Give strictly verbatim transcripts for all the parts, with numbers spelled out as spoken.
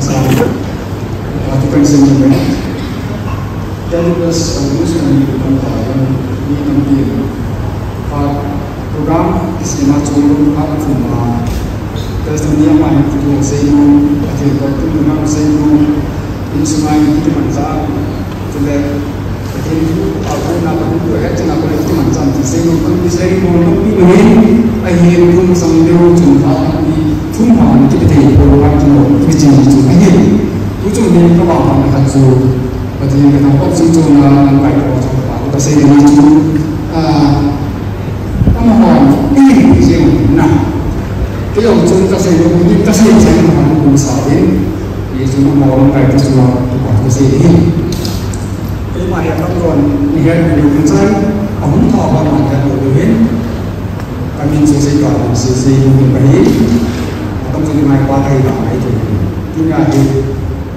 Atu kan sen ni. Ten plus almost kan ni kan ta kan ni kan ti. Fa program kisima chu ha thum ma. Plus ni ama ni tu sei nu, ati ko tu na sei nu. Insung a ni ti man sa. Tule Pathen thu a kona Pathen thu a hetchenna kona kiti manchah ti sei nom, kona ti sei nom, nom pi nom in, ahin kum sang deu chun pha, ni thum pha ni kiti thei po lo, kiti chun chu ahi. Tu chu ni ka ba pha na khat chu, Pathen ka thangvah chun chu na, na kai ko chu ka, ka sei ni chu, ah, Amahon, ni jing na. Kei jong chun kasei nom, ni kasei, sei nom, hon kum sa in. Ni chu amahon kai chu na, tu pa kasei ni. Keima hi atamjon, ni het ni um chai, ahung tho ba ma ka tu hin. Kamin sei sei ka, sei sei ni ka hi. Atam chu ni mai pa kai ba mai tu. Ni nga hi,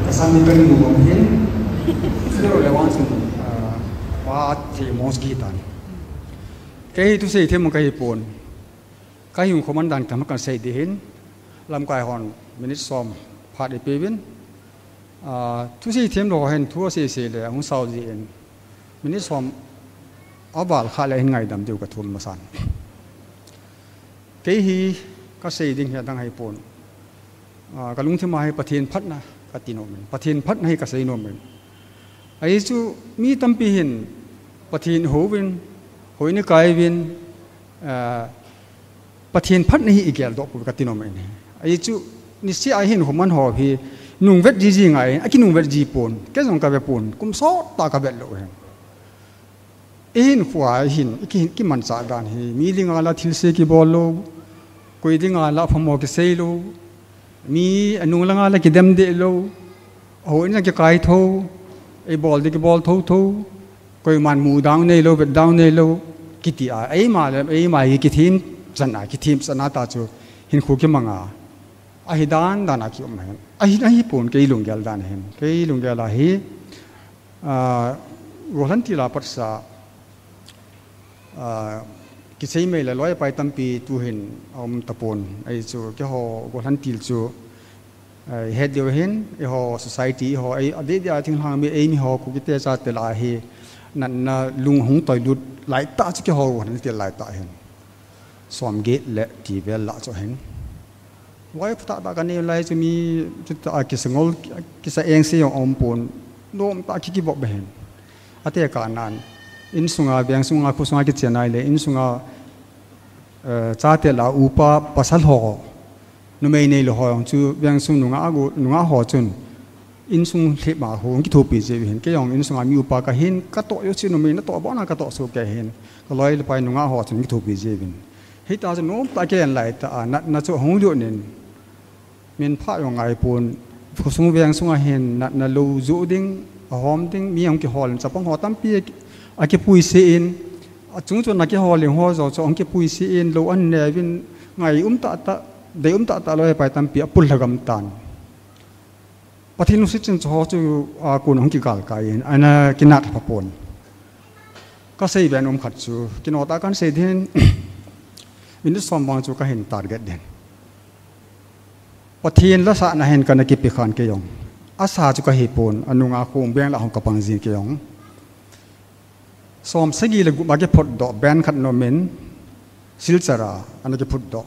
kasam ni kan mu hin. Sero le wan sun, ah, pa thei mos ki tan. Kei thusei them kahi pon. Kahi hung khoman dan kama kasei ding hin. Lamkai hon minute som phat ipi vin. Ah, thusei them lou hin thu asei sei le hung sao ji in. Minute som aval kha le hin ngaidam diu kathum masan. Kei hi kasei ding hi adang ahi pon. Ah, kalungthim a hi Pathen phatna kati nom in. Pathen phatna hi kasei nom in. Ahi chu mi tampi hin Pathen houvin, hoi ni kai vin, ah, Pathen phatna hi igel doh poi kati nom in. Ahi chu niseh a hin human ho hi nung vet ji ji ngai, akinung vet ji pon, kei jong kave pon, kum sot tah kavet lou hin. Eihin khua hin, i ki, kimanchah dan hi, mi dinga la thilse kibol lou, koi dinga la phamo kisei lou, mi anung langa la kidem deh lou, ahoi na kikai tho, eibol ding kibol tho tho, koiman mu dang nei lou, vet dang nei lou, kiti a, eima le, eima hi kithem chan a, kithem chan a ta chu, hinkho kimang a, ahi dan dan a kium hin, ahi, ahi pon kei lunggel dan hin, kei lunggel a hi, Ah, Golhang til a patsa, ah, kisei mai le loi pai tampi tu hin aum tapon. Ahi chu keiho Golhang til chu, ah, het diu hin, eiho society, eiho, ei, adeh deh a thinglhang mi, eimi ho Kuki te chate lah a hi, natna lung hung toilut lai tah chu keiho Golhang til lai tah hin. Som get le ti vel lah chu hin. Loi phatah tah kanei lai chu mi, chuti a kisa ngol, kisa eng se jong aum pon, nom tah a ki, kivop be hin. Ate ka nan, insunga, veng sunga, kho sunga kichen nai le, insunga, eh, chate lah a upa pasal ho, numei nei lou ho jong chu, veng sung nungah a gu, nungah ho chun, insung lhep a hung kithopi ji uvin. Kei jong insunga mi upa kahin, katoh jo chu numei natoh bou na katoh soh kei hin. Kaloi le pai nungah ho chun kithopi ji uvin. Hita chu nom tah a kilen lai tah a, natna chu hung lut in. Min pha jong ngai pon, khosung veng sunga hin, natna lou ju ding, ahom ding, mi hung kihol in, chapang ho tampi a, akipui se in, achung chun akihol in ho jo chu hung kipui se in, lou an ne uvin, ngai um tah tah, dei um tah tah loi pai tampi apul lhagam tan. Pathen lungset chin chu ho chu, a, kon hung kigal kai in, ana kinat pha pon. Kasei ven um khat chu, kino tah kan sei ding, minute som vang chu kahin target ding. Pathen lasahna hin kana kipe khan kei jong. Asa chu kahi pon, anunga khong veng lah a hung kapang jin kei jong. Som sagi le gup a kiphutdoh band khat nom in, Silchar a, ana kiphutdoh.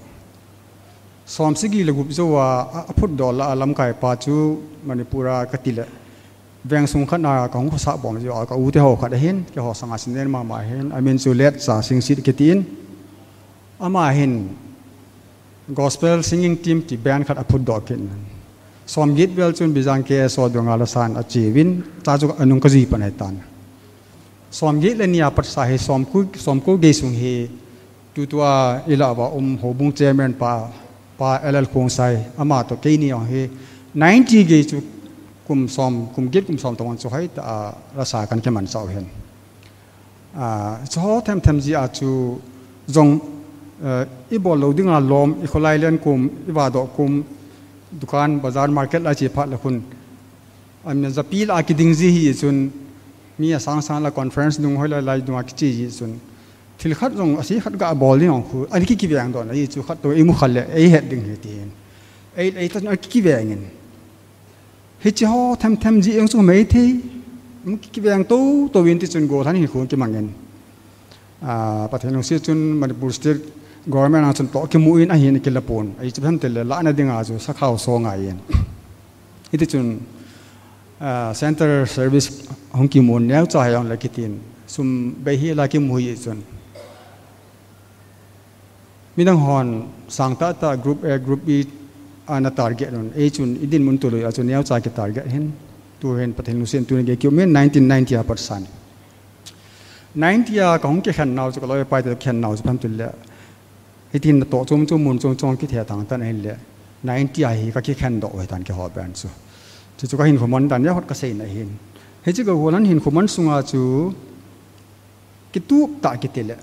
Som sagi le gup jou a, a, aphutdoh lah a lamkai pa chu Manipur a kati le. Veng sung khat a kahung khosah bom jou a, ka u te ho khat ahin, keiho sanga senior mama ahin, amin chu Letcha Singsit kiti in. Ama hin, Gospel singing team ti band khat aphutdoh kit in. Som get vel chun Bijang K S O dunga lasan ache uvin, ta chu anung kajui pan ahi tan. Som get le ni a patsa hi som ko, som ko gei sung hi tutua ilah uva um houbung chairman pa, pa L L Khongsai ama toh keini jong hi ninety gei chu kum som, kum get kum som tobang chu hoitah a lasa kan kimanchah u ahin. Ah, chu ho them them jeh a chu jong, eh, ibol lou dinga lom, ikholai len kum, ivadoh kum, dukan, bazar, market la che phat le khun. Amin japi lah a kiding ji hi chun, mi asang sang la conference dung hoi lai lai dunga kiche ji chun. Thil khat jong ase khat gabol ding jong khu, ani ki kiveng doh na hi chu khat toh imu kha le, eihet ding hi tin. Ei, ei ta aki kiveng in. Hiche ho themthem ji eng chu mei thei. Kiveng to to in ti chun golhang hinkho kimangin. Ah, Pathen lungset chun Manipur State Government a chun toh kimu in ahin kila pon. Ahi chu phem tele lana dinga chu sakhao so ngai in. Hiti chun, ah, center service hung kimun neo cha hiong le kitin. Sum bei hi la kimu hi chun. Midang hon sang tah tah group A, group B ana target un. Ei chun idin mun tului a chun neo cha ki target hin. Tu hin Pathen lungset tuni ge kiu min nineteen ninety a patsan. Ninety a kahung kikhen nau chu kaloi pai te khen nau chu phan tul le. Hitin na to chum chum mun chum chum kithe tang tan hin le. Ninety a hi ka kikhen do we tan ki ho ban chu. Chu chu ka hinkho man dan ya hot ka sei na hin. Hichi ka hulan hinkho man sunga chu kitup ta kiti le.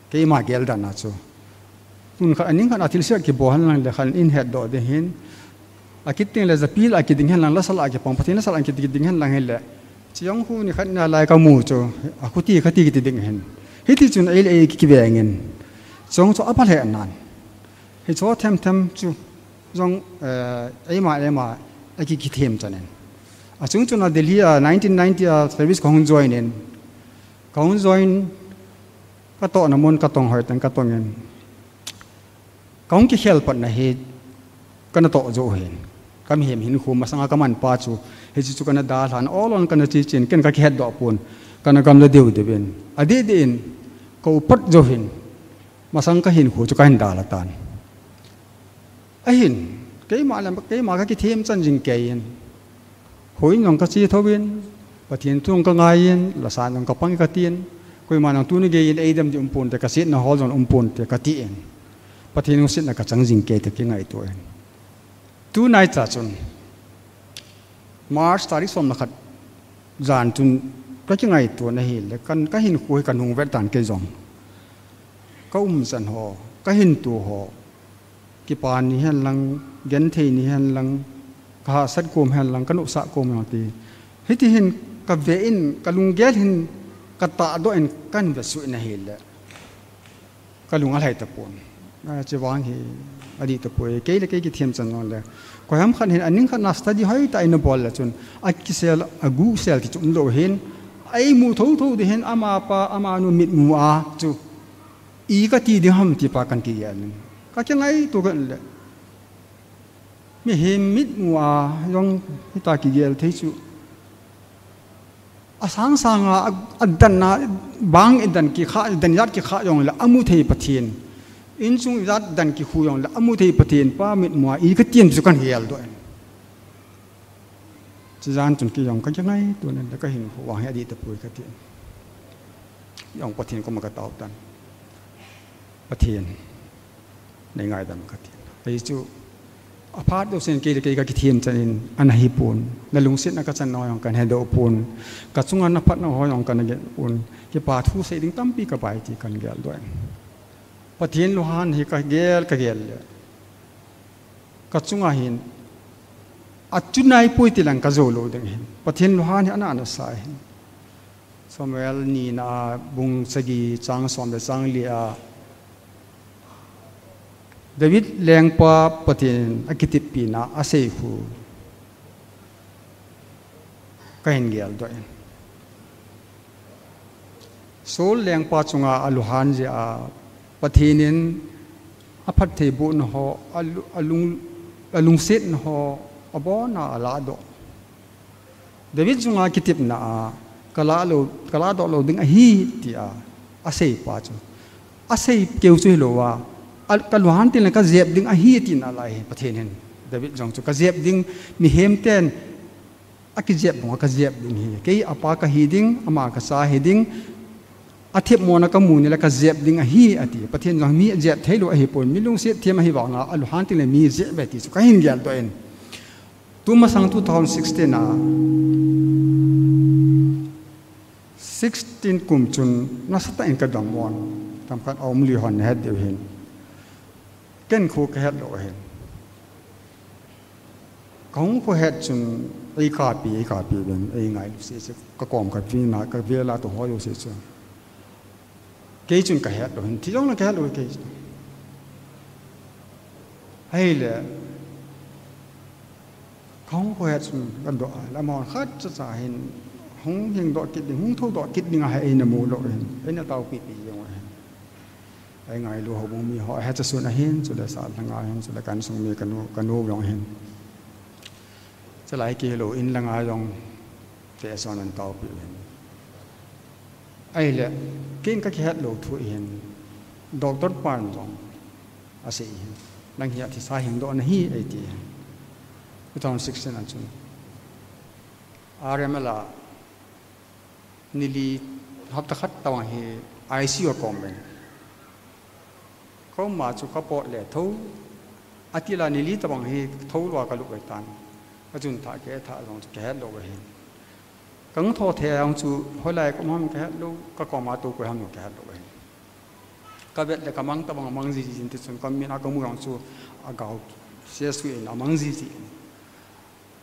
Keima gel dan a chu. Tun khat aning khat a thil sia kibol hen lang le khan in het do de hin. A kiting le japil a kiding hen lang lasal a kipang Pathen lasal a kiding hen lang hin le. Chiong khu ni khat na lai ka mu chu. A khuti khati kiti ding hin. Hiti chun ei le ei kivengin. Chong chu a pha le nan. Hi cho themthem chu. Jong, eh, eima, eima, a ki kithem chanin. A chung chun a Delhi a nineteen ninety a service ka hung join in. Ka hung join, ka toh na mun, ka tong hoi tan, ka tong in. Ka hung kikhel pat na hi, ka na toh jo hin. Ka mihem hinkho masanga ka man pa chu, hichi chu ka na dalhan, olon ka na chi chin, ken ka kihet do pon, ka na gam le deu deu in. A di di in, ka upat jo hin, masang ka hinkho chu ka hin dal a tan. Ahin, keima le, keima ka kithem chan jing kei in. Hoi nong ka chi tho in, Pathen thung ka ngai in, lasa nong ka pang ka tin, koima nong tuni ge in, eidam di umpon te, ka sit na hol jong umpon te, ka ti in. Pathen lungset na ka chang jing kei te ki ngai to in. Tu nai cha chun, March tarik som na khat, jan chun, ka ki ngai to na hi le, kan ka hinkho hi ka nung vet tan kei jong. Ka um chan ho, ka hin tu ho, kipa ni hen lang, genthei ni hen lang, ka hahsat kom hen lang, ka nopsah kom lang ti. Hiti hin ka ve in, ka lunggel hin, ka tahdoh in, kan ve suh in ahi le. Ka lung alhai tapon. A, chevang hi, adih tapoi. Kei le kei kithem chan jong le. Koiham khat hin, aning khat na study hoi ta in a bol le chun. A kisel, a gu sel ti chu um lo hin. Ei mu tho tho di hin, ama pa, ama nu mit mu a chu. I ka ti ding ham ti pa kan kigel in. Ka kingai to kan le. Mihem mit mu a jong hita kigel thei chu. A sang sang a, a, a dan a, bang i dan kikha, dan jat kikha jong le, a mu thei Pathen. Insung jat dan kikhu jong le, a mu thei Pathen pa mit mu a, i ka tin chu kan gel doh in. Chi jan chun kei jong ka kingai to nen ka hinkho vang hi adih tapoi ka ti. Jong Pathen koma ka tao tan. Pathen. Nei ngaidam ka ti. Ahi chu. Aphat deuh sen kei le kei ka kithem chan in ana hi pon. Na lungset na ka chan na ho jong kan he doh pon. Ka chunga na phat na ho jong kan he pon. Kipa thu sei ding tampi ka pai ti kan gel doh in. Pathen lunghan hi ka gel ka gel le. Ka chunga hin, a chu nai poi ti lang ka jo lo ding hin. Pathen lunghan hi ana ana sa hin. Samuel ni na a bung sagi chang som le chang li a. David lengpa Pathen a kitippi na a sei khu. Ka hin gel doh in. Saul lengpa chunga a lunghan jeh a Pathen in a phattheibohna ho, a lu-, a lung, a lungsetna ho, a bona a lahdoh. David chunga kitipna a, ka lahlo, ka lahdoh lo ding ahi, tia, a seipa chu. A sei keu chu hilou a, a, ka lunghan tin le ka jep ding ahi, tina lai hi, Pathen in. David jong chu ka jep ding, mihem ten, a kijep bang, a ka jep ding hi. Kei a pa ka hi ding, ama ka cha hi ding. A thepmona ka mu ni le ka jep ding ahi ati. Pathen jong mi jep thei lou ahi pon, mi lungset them ahi vanga, a lunghan tin le mi jep ve ti chu ka hin gel doh in. Tumasang two thousand sixteen a, sixteen kum chun nasatah in ka dam on. Tam khat a um li hon het deu hin. Ken khu ka het lou hin. Ka hung khu het chun ei kapi, ei kapi ben, ei ngai lu se se, ka kom ka pi na, ka vela to ho yo se se. Kei chun ka het lou hin, thi jong na ka het lou kei chun. Hei le, Kahung kho he chun kadoh a, lamhon khat chacha hin, hung hingdoh kit ding, hung thoudoh kit ding ahi, eina mu lou hin, eina taopipi jeng u ahin. Eingailu houbung mi ho ahi chasun ahin, chule sat langa hin, chule ka insung mi kanu, kanu jong ahin. Chulai kihilou in langa jong, kei a son an taopi u ahin. Ahile, keiin kakihet lou thu ahin, doctor pan jong asei ahin, nang hi athisa hingdoh nahi eiti ahin. Two thousand sixteen a chun R M L a nili hapta khat tobang hi I C U a kaum in. Kaum a chu kapot le thou, atil a nili tobang hi thou lou a kalut ve tan. Achun thah kei thah jong chu kihet lou ve hin. Kahung thou thei jong chu hoilai kaum ham kihet lou, kakom a tou koi ham kihet lou ve hin. Kavet le kamang tobang amang jiji in, tichun kamin a kamu jong chu agao sesui in amang jiji in.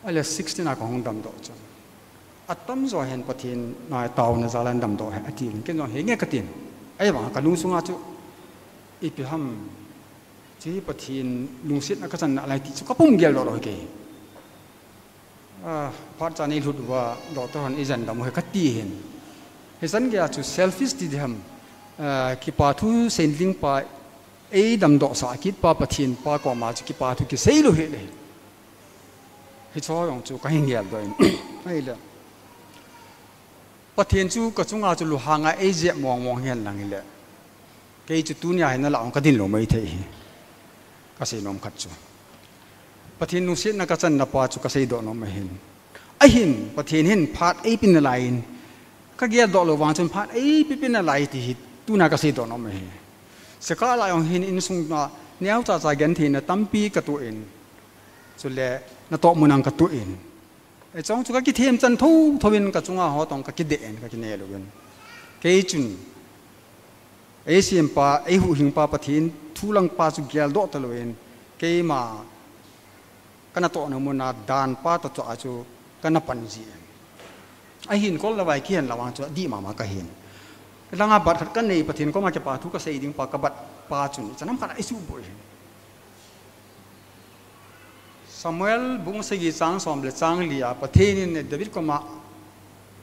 Ahile sixteen a kahung damdoh chun, atamjo hin Pathen a taona jal a damdoh ahi atin, ken jong henge katin. Ahivang kalungsunga chu, ipi ham, hiche Pathen lungsetna kachan nalai ti chu kapum geldoh lou hi kei. Ah, phat chan eilhut uva doctor hon eijen dam u ahi kati hin. Hichan geiya chu selfish ti diham, ah, kipa thu seiding pa, eidamdoh sah kit pa Pathen pa koma chu kipa thu kisei lou hile. Hiche jong chu kahin geldoh in. Ahile, Pathen chu kachunga chu lunghanga eijep mong mong hihen lang hile, kei chu tunia hi nalah a kadin lou maithei hi. Kasei nom khat chu, Pathen lungsetna kachanna pa chu kaseidoh nom ahin. Ahin, Pathen hin phat eipe nalai in, kageldoh lou vang chun phat eipepe nalai ti hi tunia kaseidoh nom ahi. Chekah lah jong hin insunga neocha cha gentheina tampi katoh in, chule natoh mun a katoh in, hiche jong chu kakithem chan thou thou in, kachunga ho toh kakideh in, kakinel uvin. Kei chun, eisempa, eihuhhingpa Pathen thu langpa chu geldoh talouvin, keima kanatohna muna danpa toh chu kana pan jin. Ahin kol le vai kihen lou vang chu adih mama kahin. Langa bat khat kanei, Pathen koma kipa thu kasei ding pa kabat pa chun ichan ham khat a eisuhboi hin. Samuel bung sagi chang som le chang li a Pathen in David koma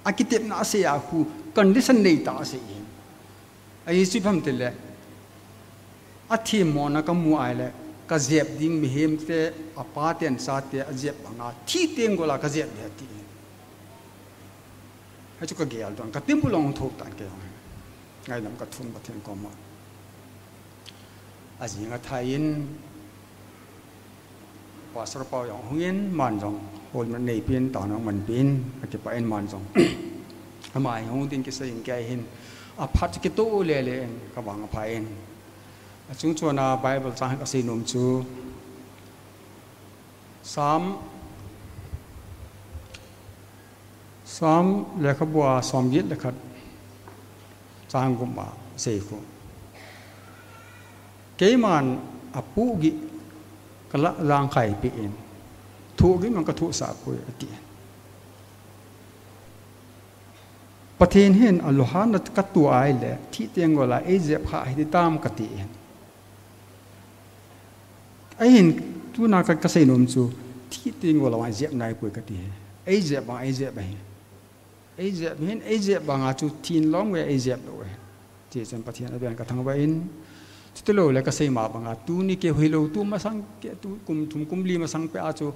akitepna asei a khu condition neitah a asei hin. Ahi chu ipi ham tile, athemmona kamu ahile, kajep ding mihemte, apaten chate ajep banga thi tenggol a kajep ding ati. Hichu kageldoh in, katemple jong thou tan kei jong. Ngaidam kathum Pathen koma. Ajing athai in, Pastor pa jong ahungin, aman jong holna neipin, taona manpin, akipah in aman jong, ama hi hung ding kisei in kei hin, aphat chu kitoh lele in kavang aphai in. Achung chuna Bible chang hi kasei nom chu, Psalm, Psalm lekhabua somget le khat, chang gup a asei khu, keiman apohgih kalah jangkhaipi in, thohgih man kathohsah poi ati. Pathen hin alunghanga katoh ahile, thi tenggol a eijep kha hiti tam kati. Ahin, tuna ka, kasei nom chu, thi tenggol a vang eijep naipoi kati. Eijep vang eijep ahi. Eijep hin, eijep banga chu thin lom ve eijep lou ahi. Hichun Pathen avel kathangvah in, chuti loule kasei ma banga, tuni keu hilou, tu masang keu, tu kum thum kum li masang peh a chu,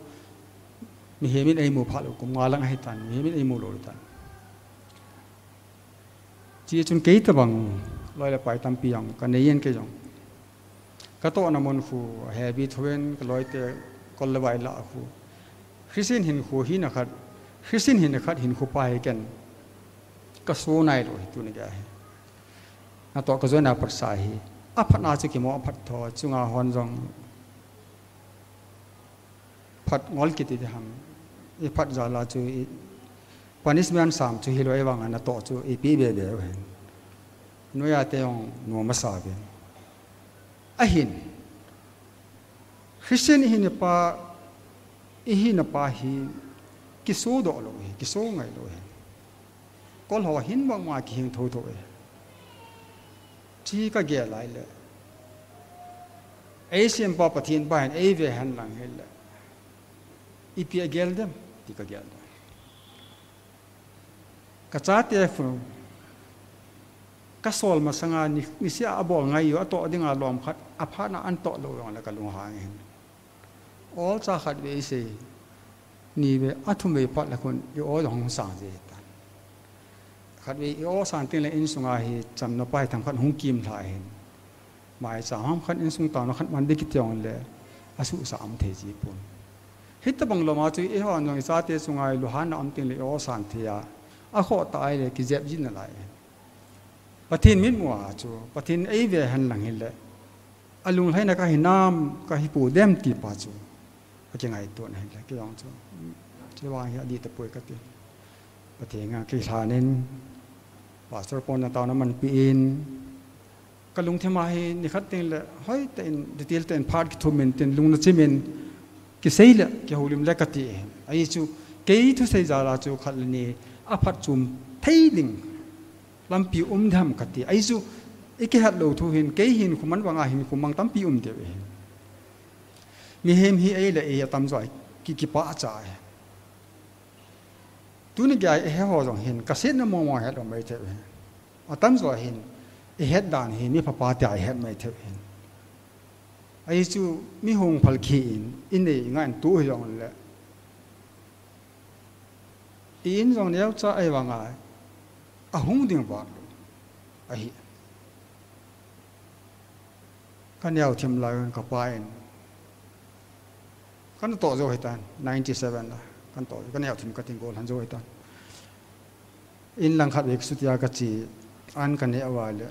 mihem in eimu phah lou, kum nga lang ahitan, mihem in eimu lou tan. Hichun kei tobang, loi le pai tampi jong kanei in kei jong, katohna mun khu heavy thou in, kaloite kol le vai lah khu, Christian hinkho hina khat, Christian hina khat hinkho pa hi ken kaso nailou hi tuni gei hi. Natoh kajoina patsa hi, aphatna chu kimo aphat tho, chunga hon jong phat ngol kiti diham, iphat jal a chu i punishment sam chu hilou, ahivanga natoh chu ipi bebe u hin, noiya te jong nom asa uvin. Ahin, Christian ihina pa, ihina pa hi kisodoh lou hi, kiso ngai lou hi. Kol ho hin bangma kihing thou thou hi. Hiche kagel ahile, eisempa Pathen pa hin eive henlang hile, Ipi agel dem ti kagel dem. Kachate khu kasol masanga ni, nisea abol ngai u, atoh dinga lom khat, aphatna antoh lou jongle kalunghang in. Olcha khatvei isei, nivei, athumvei phat le khun i-o jong hung sang ji tan. Khatvei i-o sang tengle insunga hi chamna pai themkhat hung kimlha hin. Maicham ham khat, insung taona khat man ding kiti jongle asuhsah um thei ji pon. Hitobang loma chu eihon jong ichate chunga lunghanna um tengle i-o sang thei a, akhoh tah ahile kijep ji nalai. Pathen mitmu a chu, Pathen eive henlang hile, alunglhaina kahi nam, kahi pou dem ti pa chu akingaito ahile, kei jong chu, chevang hi adih tapoi kati. Pathen a kilhan in, Pastor pon na taona manpi in, kalungthim a hi nikhat tengle hoitah in, detail tah in phat kithum in tin, lungna chim in, kisei le kihoulim le kati. Ahi chu, kei thusei jal a chu khat le ni aphatchom thei ding lampi um dem kati. Ahi chu, ikihet lou thu hin, kei hinkho man vanga hinkho mang tampi um deu ahi. Mihem hi ei le ei atamjo a ki, kipahcha ahi. Tuni geiya eiho jong hin, kasetna mongmong het lou maithei ahi. Atamjo hin, ihet dan hi mi phapa tia ihet maithei ahi. Ahi chu, mi hung phalkheh in, inei ngai in tu hijongle, i-in jong neocha ahivanga, ahung ding vang lou ahi. Kaneo thim lai un kapa in, kana toh jou hitan, ninety seven la, kana toh, kaneo thim katin golhan jou hitan. In lang khat vei kasutia kache, an kaneh uva le,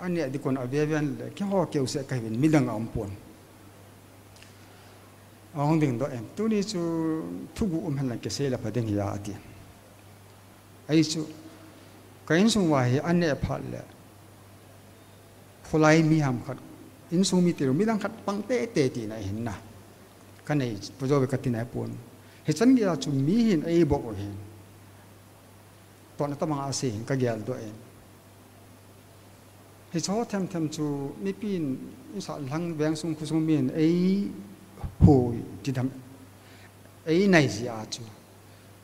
aneh ding kon ave ven le, keiho keuseh kahiuvin, midang aumpon. Ahung dingdoh in, tuni chu thuguh um henlang kisei le pha ding hi a, ati. Ahi chu, ka insung uva hi aneh phat le, kholai mi ham khat, insung mite lou midang khat pang teitei tina ahin na. Kanei pujou ve katina ahipon. Hichan geiya chu mi hin eiboh u ahin. Totna tobang a asei hin kageldoh in. Hicheho themthem chu mipin, insah lhang vengsung khosung min eihui ti dam, einai jeh a chu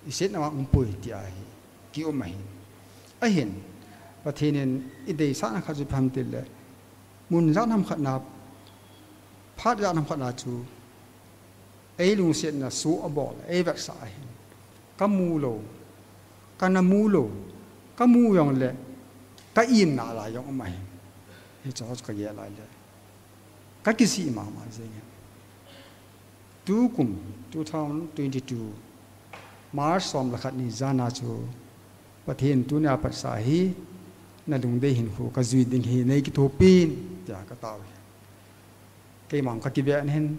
isetna vang umpoi ti ahi, kium ahi. Ahin, Pathen in ideisahna khat chu ipi ham tile, mun jat ham khat na, phat jat ham khat na chu eilungsetna soh abol, eivetsah ahin. Kamu lou, kana mu lou, kamu jongle ka imna lai jong um ahin. Hicheho chu kagel lai le, kakisih mama jengin. Tukum, two thousand twenty-two March som le khat ni jan a chu, Pathen, tunia patsa hi nalungdei hinkho kajui ding hi neikithopin, tia katao hi. Keima kakiveh in,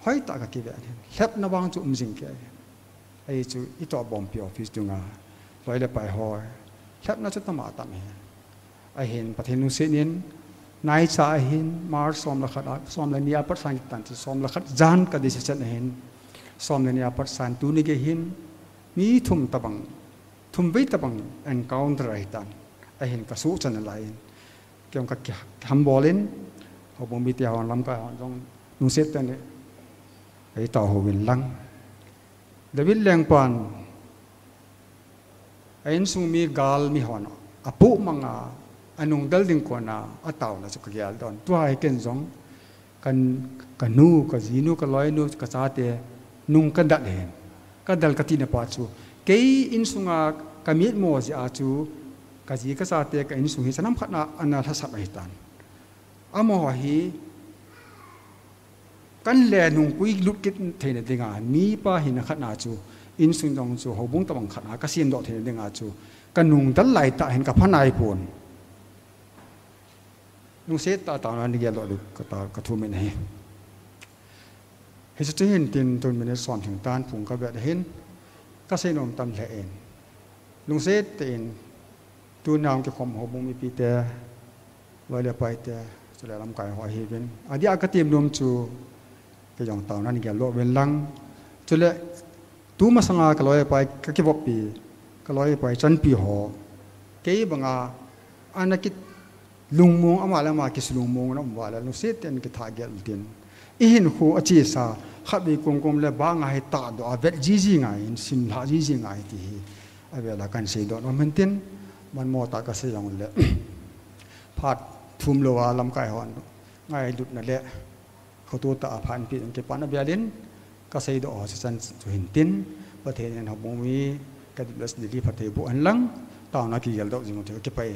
hoitah kakiveh in, lhepna vang chu um jing kei. Ahi chu, itohbompi office dunga loi le pai ho, lhepna chu tama tam ahi. Ahin, Pathen lungset in, naicha ahin, March som le khat a, som le ni a patsan kitan chu, som le khat jan ka decision ahin, som le ni a patsan tuni gei hin, mi thum tobang, thumvei tobang encounter ahitan, ahin kasuhchan nalai in, kei jong ka ki, kihambol in, houbung mite hon, lamkai hon jong, lungset tah in, eitao uvin lang. David lengpan, a insung mi galmi hon apoh manga, anungdal ding kona ataona chu kageldoh in. Tua hi ken jong, ka, kanu, kajinu, kaloinu, kachate nung kadal ahin. Kadal katina pa chu, kei insunga kamitmo jeh a chu, kaji kachate ka insung hi chanam khat na ana lhasam ahitan. Amaho hi, kan le nungpui lut kit theina dinga, mipa hina khat na chu, insung jong chu, houbung tobang khat na kasemdoh theina dinga chu, kanungdal laitah hin kapha naipon. Lungset tah a taona nei geldoh diu kata, kathumin ahi. Hiche chu hin tin, tun minute som lhing tan, pung kavet ahin, kaseinom tam lheh in. Lungset tah in, tuna hung kikhom houbung mipite, loi le paite, chule lamkai ho ahiuvin. Adeh a katem nom chu, kei jong taona nei geldoh uvin lang. Chule, tumasanga kaloi pai kakivoppi, kaloi pai chanpi ho, kei banga ana kilungmong, ama le ama kisulungmong na um uva le, lungset tah in kitha gel tin, ihinkho achesa, khatvei kong kong le banga hi tahdoh a vet jiji ngai in, simlha jiji ngai ti hi avela kahin seidoh nom in tin, manmo tah kasei jongle phat thum lou a lamkai hon ngailutna le khoto tah a phat pi in kipana velin kaseidoh ho sechan chu hin tin, Pathen in houbung mi K W S Delhi phatthei boh hen lang, taona kigeldoh jing u ti kakipa e.